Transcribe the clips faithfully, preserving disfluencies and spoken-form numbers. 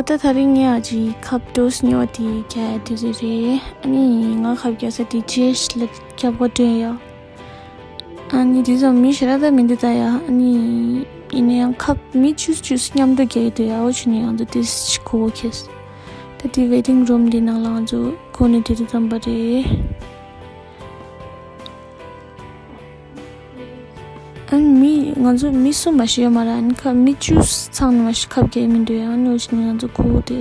ད་དེ་རིང་ངས་ཨ་ཅེ་ཁབ་ཏོག་ཙམ་ཉོ་བ་དེ་རྒྱག་ཡ་དེ་རེད། ཨ་ནི་ང་ཁབ་རྒྱག་ས་དེ་ཇེ་ཤི་ལ་རྒྱབ་ཁ་སྟོན་ཡ། ཨ་ནི་དེ་ཙམ་མི་ཞེ་དྲག་ད་མི་འདུག་ད་ཡ། ཨ་ནི་ཡིན་ན་ཡང་ཁབ་མི་བཅུ་བཅུ་མཉམ་དུ་རྒྱག་གི་འདུག་ཡ། འོ་བྱས་ནས་ང་ཚོ་དེ་ཅིག་གོ་བོ་ཁེལ། ད་དེ་ཝེ་ཊིང་རུམ་དེ་ནང་ལ་ང་ཚོ་སྒུག་ནས་དེ་དུས་ཙམ་པ་རེད། ཨ་ནི་མི་ང་ཚོ་མི་གསུམ་མ་ཞིག་ཡོད་མ་རེད། ཨ་ནི་ཁབ་མི་བཅུ་ཚང་ནས་མ་ཞིག་ཁབ་རྒྱག་མི་འདུག་ཡ། ཨ་ནི་འོ་བྱས་ནས་ང་ཚོ་སྒུག་དེ།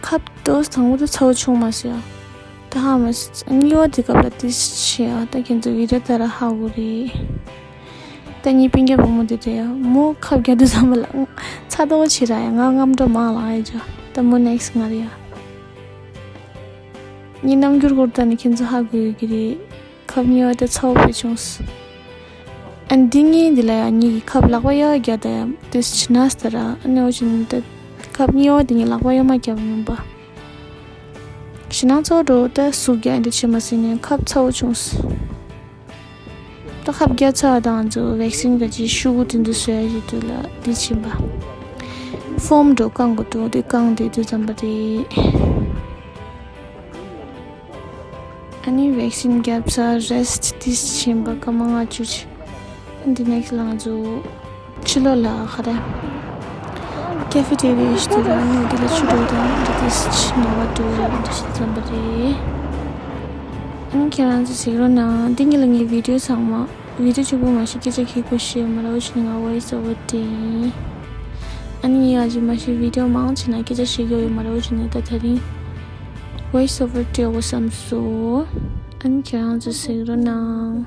ཁབ་ཏོག་ཙམ་དང་པོ་དེ་ཚ་བོ་བྱུང་མ་སོང་ཡ། ད་ཧ་མ་སོང་། གཉིས་པ་དེ་སྐབས་ལ་དེ་ཆེ་ཡ། ད་ཁྱེད་ཚོ་བི་ཌི་ཡོ་ལྟ་ར་ཧ་གོ་རེད། ད་ངའི་སྤུན་ཀྱག་བུ་མོ་དེ་རེད་ཡ། མོ་ཁབ་རྒྱག་དུས་ཙམ་པ་ལ་ཚ་ཏོག་ཆེ་ར་ཡ། ང་རྔམ་འགྲོ་མང་ལ་ཨེ་ཅོ། ད་མོ་ནེག་སི་ང་རེད་ཡ། ངའི་རྣམ་འགྱུར་སྐོར་ད་ནི་ཁྱེད་ཚོ་ཧ་གོ་ཡོད་ཀྱི་རེད། ཁབ་གཉིས་པ་དེ་ཚ་བོ་དཔེ་བྱུང་སོང་། ཨ་ནི་འདི་གཉིས་འདི་ལ་ཡ་ངེད་ཀྱིས་ཁབ་ལག་པ་གཡས་པ་བརྒྱབ་ད་ཡ་དེ་ཕྱི་ནང་ལྟ་ར། ཨ་ནི་འོ་བྱས་ནས་ད་ཁབ་གཉིས་པ་དེ་ངས་ལག་པ་གཡོན་མ་བརྒྱབ་ཡིན་པ། ཕྱི་ནང་ཚོ་འགྲོ་ད་ཟུག་རྒྱག་འདི་བྱེད་མ་ཟིན་ནས་ཁབ་ཚ་བོ་བྱུང་སོང་། ད་ཁབ་བརྒྱབ་ཚར་བ་དང་ང་ཚོ་ཝེག་སིན་ག་ཅིག་ཤུ་གུ་དེ་འདྲ་བཟོ་ཡ་ཞིག་འདུག་ལ་འདི་བྱིན་པ། ཕོམ་འགྲོ་བཀང་དགོས་འགྲོ་དེ་བཀང་དེ་དུས་ཙམ་པ་རེད། ཨ་ནི་ཝེག་སིན་བརྒྱབ་ཚར་རེ་སི་ཊི་དེ་བྱིན་པ་སྐར་མ་ལྔ་བཅུ་ཅིག། འདི་ནེག་སི་ལ་ང་ཚོ་ཕྱི་ལོགས་ལ་ག་རེ། ཀེ་ཧྥེ་ཊེ་རི་ཡ་ཞིག་འདུག་ར། ཨ་ནི་འདི་ལ་ཆུ་འགྲོ་དང་འདི་དེ་ཕྱི་ནང་བ་འགྲོ་འདི་ཞིག་ཙམ་པ་རེད། ཨ་ནི་ཁྱེད་རང་ཚོ་གཟིགས་རོགས་གནང་། འདི་གཉིས་ལ་ངའི་བི་ཌི་ཡོ་ཚང་མ། བི་ཌི་ཡོ་གཅིག་པོ་མ་ཞིག་སྐད་ཆ་ཁྱེད་ཀོ་ཤེས་མ་ར་འོ་བྱས་ནས་ང་ཝོ་ཡིས་ཨོ་ཝར་སྤྲད་ཡིན། ཨ་ནི་ཡ་ཅི་མ་ཞིག་བི་ཌི་ཡོ་མང་ཆེ་ན་སྐད་ཆ་བཤད་རྒྱུ་ཡོད་མ་ར་འོ་བྱས་ནས་ད་དེ་རིང་ཝོ་ཡིས་ཨོ་ཝར་སྤྲད་དགོས་བསམ་སོང་། ཨ་ནི་ཁྱེད་རང་ཚོ་གཟིགས་རོགས་གནང་།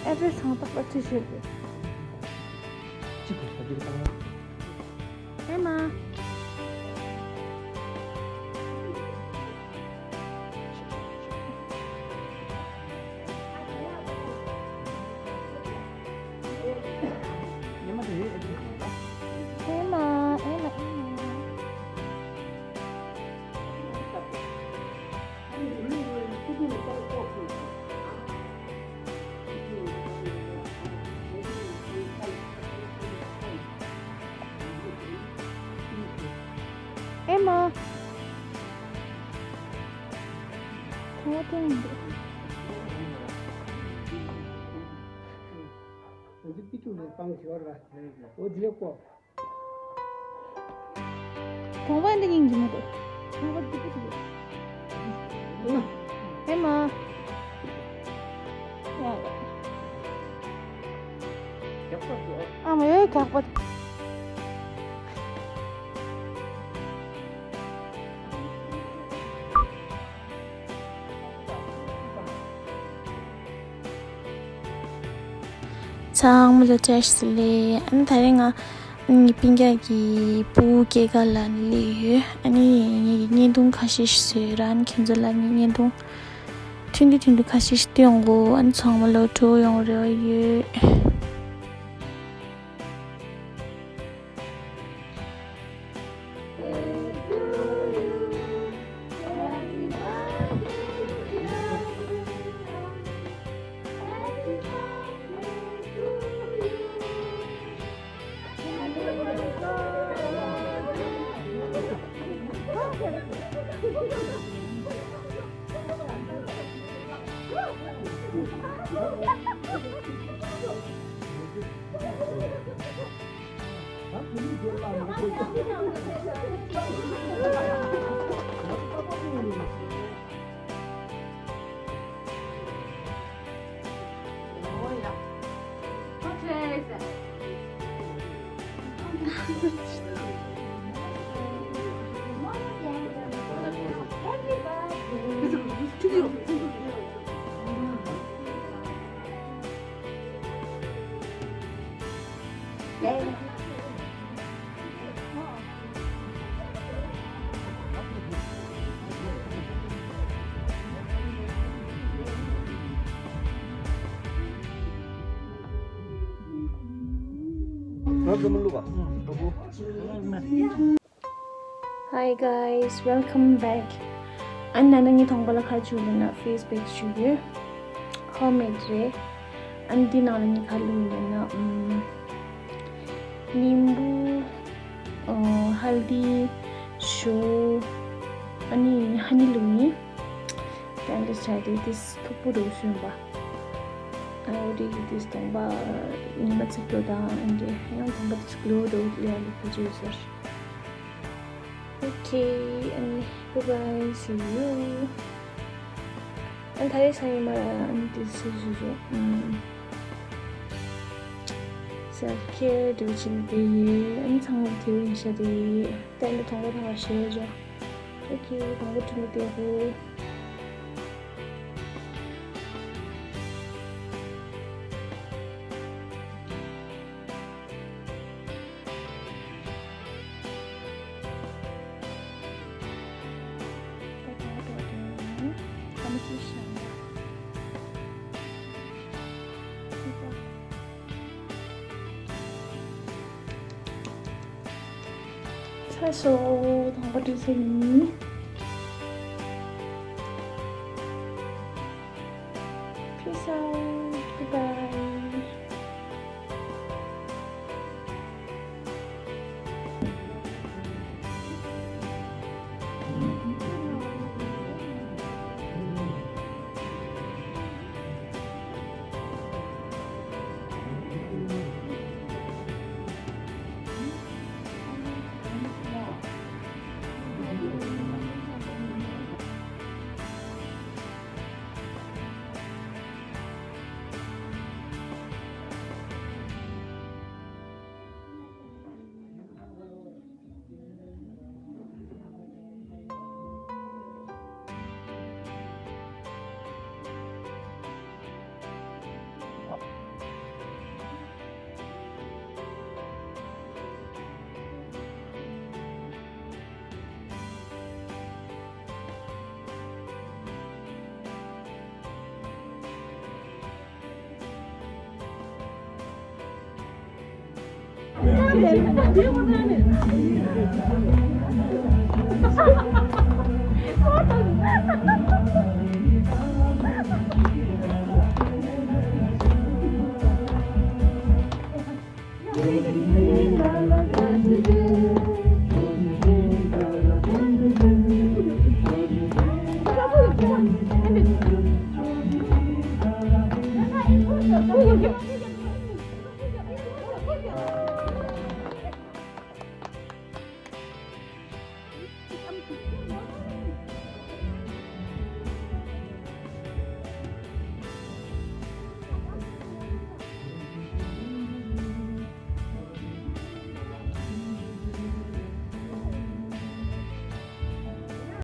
ཨེ་ཌི་རེ་སི་ཚང་མ་ཏག་ཏག་བྲིས་བཞག་གི། གཅིག་གིས་ཞབས་ཀྱི་བཏང་ན། ཨེ་མ། ཨེ་མ། ཨེ་མ། ཨེ་མ། ཨེ་མ། ཁོ་བོ་ཐོན་མི་འདུག་གྲོང་པ་འདི་སྙིང་རྗེ་མོ་འདུག་གྲོང་པ་འདི་སྙིང་རྗེ་མོ་འདུག་ཨེ་མ། ཨ་མ་ཡོད་གག་པ། ཚང་མ་ལ་བཀྲ་ཤིས་བདེ་ལེགས། ཨ་ནི་དེ་རིང་ང་ངའི་སྤུན་ཀྱག་གི་སྤུ་གུ་སྐྱེས་སྐར་ལ་སླེབས་ཡོད། ཨ་ནི་ངའི་བརྙན་ཐུང་ཁ་ཤས་ཤིག་བཟོས་ཡོད་ར། ཨ་ནི་ཁྱེད་ཚོ་ལ་ངའི་བརྙན་ཐུང་ཐུང་ཐུང་ཐུང་ཐུང་ཁ་ཤས་ཤིག་སྟོན་དགོས། ཨ་ནི་ཚང་མ་ལོ་དྲུག་ཡོང་རེ་བ་ཡོད། Hi guys, welcome back. ཨ་ནི་ན་ནིང་ངས་ཐོང་པ་ལ་ཁ་ཆུ་ལུ་ན་ཕེ་སི་བེག་ཞུ་གི། ཧོམ་མེད་རེད། ཨ་ནི་འདི་ནང་ལ་ངས་ཁ་ལུ་ཡིན་ན་ཨམ་ནིམ་བུ། ཨ་ཧལ་དི། ཞོ། ཨ་ནི་ཧ་ནི་ལུ་ཡིན། དེ་འདྲ་བྱས་ཏེ་དེ་མཐུག་པོ་འདུག་ཤོད་པ། ཨ་འོ་དེ་གི་དེ་སྟོང་པ་ཉི་མ་ཚིག་ཏོ་དང་འདི་ཡང་སྟོང་པ་དེ་ཚིག་ལོ་འདུག་ལས་ལུག་པ་བརྗོད་ཟེར། Okay, and bye bye, see you. And ད་རེས་སང་ཉིན་མ་ལ་ཨ་ནི་དེ་སུ་ཞུ་ཞུ། ཨམ། self care འདྲ་བྱེད་ནི་དེ་ཡིན། ཨ་ནི་ཚང་མ་དེ་རིང་ཤ་དེ་ཡིན། ད་འདི་ཐོང་པ་ཐང་བ་ཞེས་བྱ། Okay, ཐོང་པ་ཐུང་པ་དེ་ཧུ། ཚ་སོ། དང་པོ་དུས་ཚོད་ཡིན། Peace out. Goodbye.